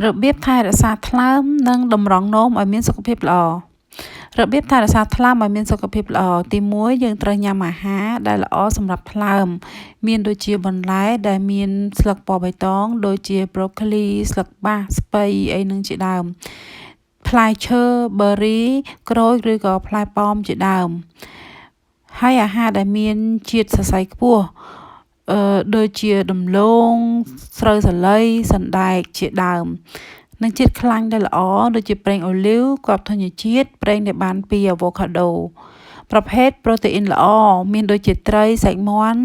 របៀបថែរក្សាថ្លើមនិងតម្រង់នោមឲ្យមានសុខភាពល្អរបៀបថែរក្សាថ្លើមឲ្យមានសុខភាពល្អទី1យើងត្រូវញ៉ាំអាហារដែលល្អសម្រាប់ថ្លើមមានដូចជាបន្លែដែលមានស្លឹកពណ៌បៃតងដូចជា broccoli ស្លឹកបាសស្ពៃអីនឹងជាដើមផ្លែឈើប៊ឺរីក្រូចឬក៏ផ្លែប៉ោមជាដើមហើយអាហារដែលមានជាតិសរសៃខ្ពស់អឺដូចជាដំឡូងស្រូវសាលីសណ្តែកជាដើមនិងជាតិខ្លាញ់ដែលល្អដូចជាប្រេងអូលីវគ្រាប់ធញ្ញជាតិប្រេងដែលបានពីអាវ៉ូកាដូប្រភេទប្រូតេអ៊ីនល្អមានដូចជាត្រីសាច់មាន់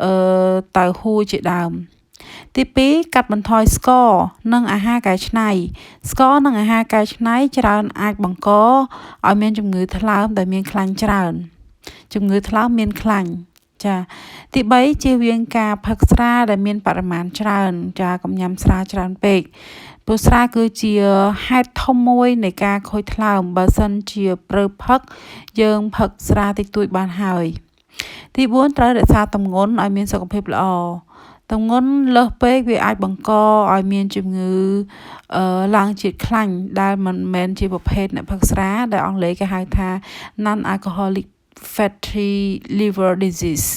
អឺតៅហ៊ូជាដើមទី2កាត់បន្ថយស្ករនិងអាហារកែច្នៃស្ករនិងអាហារកែច្នៃច្រើនអាចបង្កឲ្យមានជំងឺថ្លើមដែលមានខ្លាញ់ច្រើនជំងឺថ្លើមមានខ្លាញ់ចាទី3ជៀសវាងការផឹកស្រាដែលមានបរិមាណច្រើនចាកុំញ៉ាំស្រាច្រើនពេកព្រោះស្រាគឺជាហេតុធំមួយនៃការខូចថ្លើមបើសិនជាប្រើផឹកយើងផឹកស្រាតិចតួចបានហើយទី4ត្រូវរក្សាទម្ងន់ឲ្យមានសុខភាពល្អទម្ងន់លើសពេកវាអាចបង្កឲ្យមានជំងឺឡើងជាតិខ្លាញ់ដែលមិនមែនជាប្រភេទអ្នកផឹកស្រាដែលអង់គ្លេសគេហៅថា non alcoholic fatty liver disease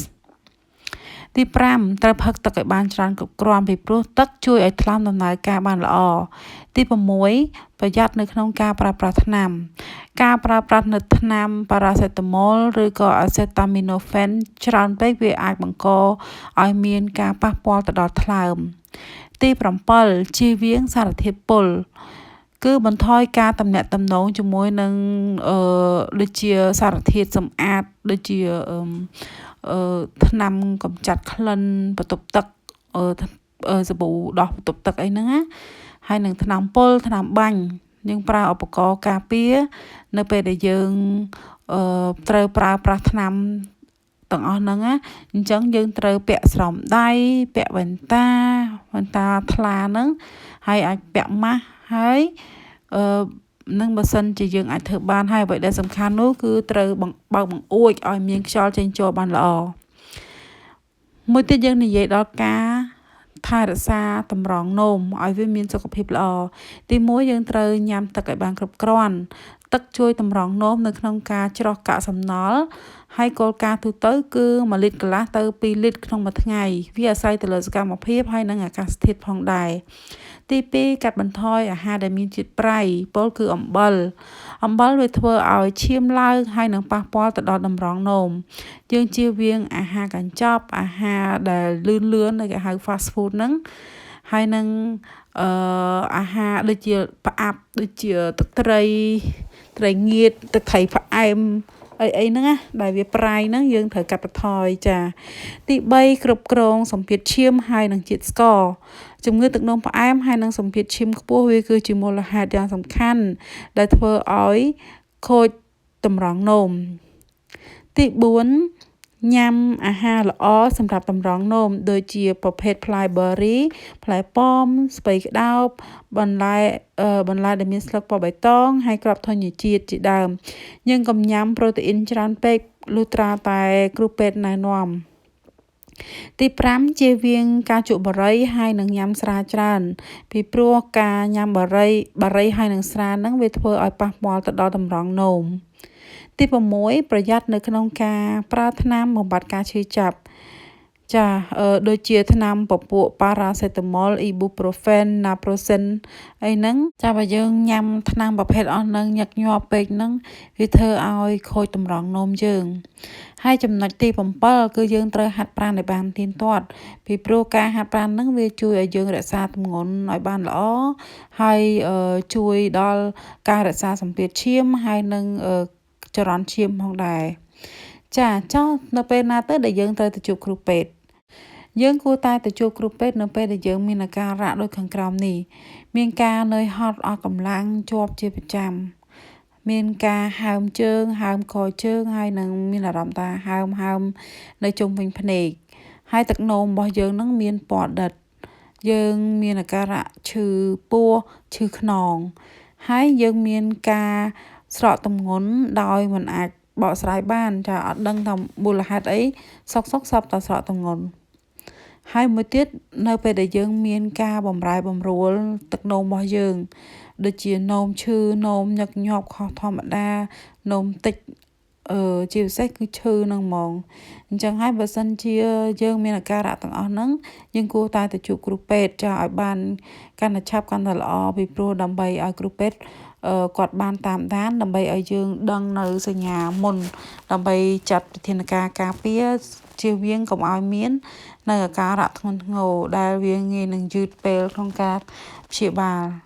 ទី5ត្រូវផឹកទឹកឲ្យបានច្រើនគ្រប់គ្រាន់ពីព្រោះទឹកជួយឲ្យថ្លើមដំណើរការបានល្អទី6ប្រយ័ត្ននៅក្នុងការប្រើប្រាស់ថ្នាំការប្រើប្រាស់នៅថ្នាំប៉ារ៉ាសេតាមុលឬក៏អាសេតាមីណូហ្វែនច្រើនពេកវាអាចបង្កឲ្យមានការប៉ះពាល់ទៅដល់ថ្លើមទី7ជៀសវាងសារធាតុពុលគឺបន្ថយការតំណាក់តំណងជាមួយនឹងអឺដូចជាសារធាតុសម្អាតដូចជាអឺថ្នាំកម្ចាត់ក្លិនបន្ទប់ទឹកអឺសាប៊ូដោះបន្ទប់ទឹកអីហ្នឹងណាហើយនឹងថ្នាំពុលថ្នាំបាញ់យើងប្រើឧបករណ៍ការពារនៅពេលដែលយើងអឺត្រូវប្រើប្រាស់ថ្នាំទាំងអស់ហ្នឹងណាអញ្ចឹងយើងត្រូវពាក់ស្រោមដៃពាក់វ៉ែនតាវ៉ែនតាថ្លាហ្នឹងហើយអាចពាក់ម៉ាស់ហើយអឺនឹងបើសិនជាយើងអាចធ្វើបានហើយអ្វីដែលសំខាន់នោះគឺត្រូវបើកបង្អួចឲ្យមានខ្យល់ចេញចូលបានល្អមួយទៀតយើងនិយាយដល់ការថែរក្សាតម្រងនោមឲ្យវាមានសុខភាពល្អទី1យើងត្រូវញ៉ាំទឹកឲ្យបានគ្រប់គ្រាន់ទឹកជួយតម្រង់នោមនៅក្នុងការច្រោះកាកសំណល់ហើយគោលការណ៍ទូទៅគឺ1លីត្រកន្លះទៅ2លីត្រក្នុងមួយថ្ងៃវាអាស្រ័យទៅលើសកម្មភាពហើយនិងអាកាសធាតុផងដែរទី2កាត់បន្ថយអាហារដែលមានជាតិប្រៃពោលគឺអំបិលអំបិលវាធ្វើឲ្យឈាមឡើងហើយនឹងប៉ះពាល់ទៅដល់តម្រងនោមយើងជៀសវាងអាហារកញ្ចប់អាហារដែលលឿនលឿនដែលគេហៅ fast food ហ្នឹងហើយនឹងអឺអាហារដូចជាផ្អាប់ដូចជាទឹកត្រីត្រីងៀតទឹកត្រីផ្អែមអីអីហ្នឹងណាដែលវាប្រៃហ្នឹងយើងត្រូវកាត់បន្ថយចាទី3គ្រប់គ្រងសម្ពាធឈាមហើយនិងជាតិស្ករជំងឺទឹកនោមផ្អែមហើយនិងសម្ពាធឈាមខ្ពស់វាគឺជាមូលហេតុយ៉ាងសំខាន់ដែលធ្វើឲ្យខូចតម្រង់នោមទី4ញ៉ាំអាហារល្អសម្រាប់តម្រង់នោមដូចជាប្រភេទផ្លែប៊ឺរីផ្លែប៉ោមស្ពៃក្តោបបន្លែបន្លែដែលមានស្លឹកពណ៌បៃតងហើយគ្រាប់ធញ្ញជាតិជាដើមយើងកុំញ៉ាំប្រូតេអ៊ីនច្រើនពេកលុះត្រាតែគ្រូពេទ្យណែនាំទី5ជៀសវាងការជក់បារីហើយនឹងញ៉ាំស្រាច្រើនពីព្រោះការញ៉ាំបារីបារីហើយនឹងស្រាហ្នឹងវាធ្វើឲ្យប៉ះពាល់ទៅដល់តម្រងនោមទី6ប្រយ័ត្ននៅក្នុងការប្រើថ្នាំបំបត្តិការឈឺចាប់ចាដូចជាថ្នាំពពួកប៉ារ៉ាសេតាមុលអ៊ីប៊ូប្រូហ្វែនណាប្រូសិនអីហ្នឹងចាបើយើងញ៉ាំថ្នាំប្រភេទអស់ហ្នឹងញឹកញាប់ពេកហ្នឹងវាធ្វើឲ្យខូចតម្រងនោមយើងហើយចំណុចទី7គឺយើងត្រូវហាត់ប្រាណឲ្យបានទៀងទាត់ពីព្រោះការហាត់ប្រាណហ្នឹងវាជួយឲ្យយើងរក្សាទម្ងន់ឲ្យបានល្អហើយជួយដល់ការរក្សាសម្ពាធឈាមហើយនិងចរន្តឈាមផងដែរចាចុះនៅពេលណាទៅដែលយើងត្រូវទៅជួបគ្រូពេទ្យយើងគួរតែទៅជួបគ្រូពេទ្យនៅពេលដែលយើងមានអាការៈដូចខាងក្រោមនេះមានការនឿយហត់អស់កម្លាំងជាប់ជាប្រចាំមានការហើមជើងហើមកជើងហើយនឹងមានអារម្មណ៍ថាហើមហើមនៅជុំវិញភ្នែកហើយទឹកនោមរបស់យើងនឹងមានពណ៌ដិតយើងមានអាការៈឈឺពោះឈឺខ្នងហើយយើងមានការស្រកទម្ងន់ដោយមិនអាចបកស្រាយបានចាអត់ដឹងថាមូលហេតុអីសុកសុកសពតែស្រកទម្ងន់ ហើយមួយទៀត នៅពេលដែលយើងមានការបំរែបំរួលទឹកនោមរបស់យើង ដូចជានោមឈឺ នោមញឹកញាប់ខុសធម្មតា នោមតិច អឺជាពិសេសគឺឈឺនឹងហ្មង។ អញ្ចឹងហើយ បើសិនជាយើងមានអាការៈទាំងអស់ហ្នឹង យើងគួរតែទៅជួបគ្រូពេទ្យ ចា ឲ្យបានកាន់តែឆាប់កាន់តែល្អ ពីព្រោះដើម្បីឲ្យគ្រូពេទ្យគាត់បានតាមដាន ដើម្បីឲ្យយើងដឹងនៅសញ្ញាមុន ដើម្បីចាត់វិធានការការពារ ជៀសវាងកុំឲ្យមាននៅអាការៈធ្ងន់ធ្ងរ ដែលវាងាយនឹងយឺតពេលក្នុងការព្យាបាល។